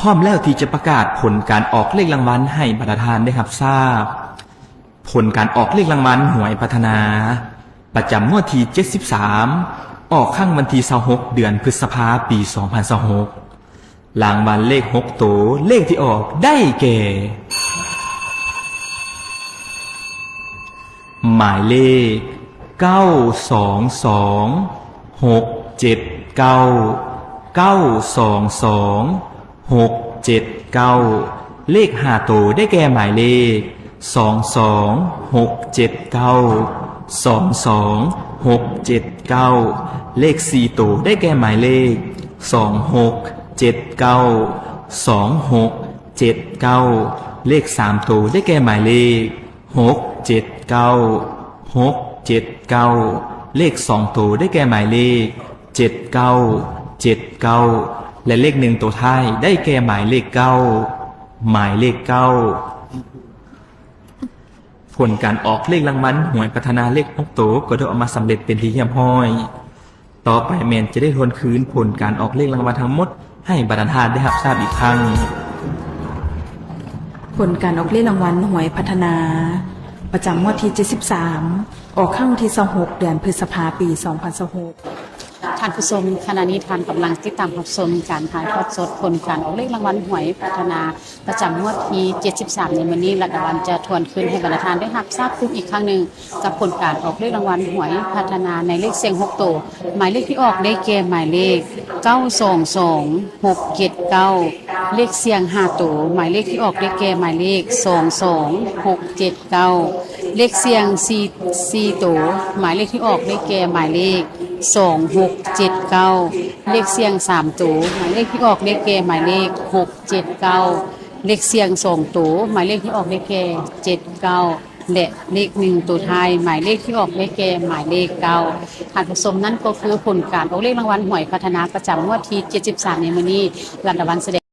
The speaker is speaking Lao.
ພ້ອມແລ້ວທີ່ຈະປະກາດຜົນການອອກເລກລາງວັນໃຫ້ບັນດາທ່ານໄດ້ຮັບຊາບ. ຜົນການອອກເລກລາງວັນຫວຍພັດທະນາ ປະຈຳງວດທີເຈັດສິບສາມ ອອກຄັ້ງວັນທີຊາວຫົກ ເດືອນພຶດສະພາ ປີສອງພັນຊາວຫົກ. ລາງວັນເລກຫົກໂຕ ເລກທີ່ອອກໄດ້ແກ່ ໝາຍເລກ ເກົ້າສອງສອງ ຫົກເຈັດເກົ້າ ເກົ້າສອງສອງ ຫົກເຈັດເກົ້າ. ເລກຫ້າໂຕໄດ້ແກ່ໝາຍເລກ ສອງສອງ ຫົກເຈັດເກົ້າ ສອງສອງ ຫົກເຈັດເກົ້າ. ເລກສີ່ໂຕໄດ້ແກ່ໝາຍເລກ ສອງຫົກເຈັດເກົ້າ ສອງຫົກເຈັດເກົ້າ. ເລກສາມໂຕໄດ້ແກ່ໝາຍເລກ ຫົກເຈັດເກົ້າ ຫົກເຈັດເກົ້າ. ເລກສອງໂຕໄດ້ແກ່ໝາຍເລກ ເຈັດເກົ້າ ເຈັດເກົ້າ ແລະ ເລກໜຶ່ງໂຕທ້າຍໄດ້ແກ່ໝາຍເລກເກົ້າ ໝາຍເລກເກົ້າ. ຜົນການອອກເລກລາງວັນຫວຍພັດທະນາເລກຫົກໂຕກໍໄດ້ອອກມາສຳເລັດເປັນທີ່ຮຽບຮ້ອຍ. ຕໍ່ໄປແມ່ນຈະໄດ້ທວນຄືນຜົນການອອກເລກລາງວັນທັງໝົດໃຫ້ບັນດາທ່ານໄດ້ຮັບຊາບອີກຄັ້ງ. ຜົນການອອກເລກລາງວັນຫວຍພັດທະນາ ປະຈຳງວດທີເຈັດສິບສາມ ອອກຄັ້ງວັນທີຊາວຫົກ ເດືອນພຶດສະພາ ປີສອງພັນຊາວຫົກ. ທ່ານຜູ້ຊົມ, ຂະນະນີ້ທ່ານກຳລັງຕິດຕາມຮັບຊົມການຖ່າຍທອດສົດຜົນການອອກເລກລາງວັນຫວຍພັດທະນາ ປະຈຳງວດທີເຈັດສິບສາມໃນມື້ນີ້. ລັດຖະບານຈະທວນຄືນໃຫ້ບັນດາທ່ານໄດ້ຮັບຊາບອີກຄັ້ງໜຶ່ງ ກັບຜົນການອອກເລກລາງວັນຫວຍພັດທະນາໃນເລກສ່ຽງຫົກໂຕ, ໝາຍເລກທີ່ອອກໄດ້ແກ່ໝາຍເລກ ເກົ້າສອງສອງ ຫົກເຈັດເກົ້າ. ເລກສ່ຽງຫ້າໂຕ, ໝາຍເລກທີ່ອອກໄດ້ແກ່ໝາຍເລກ ສອງສອງ ຫົກເຈັດເກົ້າ. ເລກສ່ຽງສີ່ ສີ່ໂຕ, ໝາຍເລກທີ່ອອກໄດ້ແກ່ໝາຍເລກ ສອງຫົກເຈັດເກົ້າ. ເລກສ່ຽງສາມໂຕ, ໝາຍເລກທີ່ອອກໄດ້ແກ່ໝາຍເລກ ຫົກເຈັດເກົ້າ. ເລກສ່ຽງສອງໂຕ, ໝາຍເລກທີ່ອອກໄດ້ແກ່ ເຈັດເກົ້າ ແລະ ເລກໜຶ່ງໂຕທ້າຍ, ໝາຍເລກທີ່ອອກໄດ້ແກ່ໝາຍເລກ ເກົ້າ. ທ່ານຜູ້ຊົມ, ນັ້ນກໍຄືຜົນການອອກເລກລາງວັນຫວຍພັດທະນາປະຈຳງວດທີເຈັດສິບສາມໃນມື້ນີ້. ລັດຖະບານສະແດງ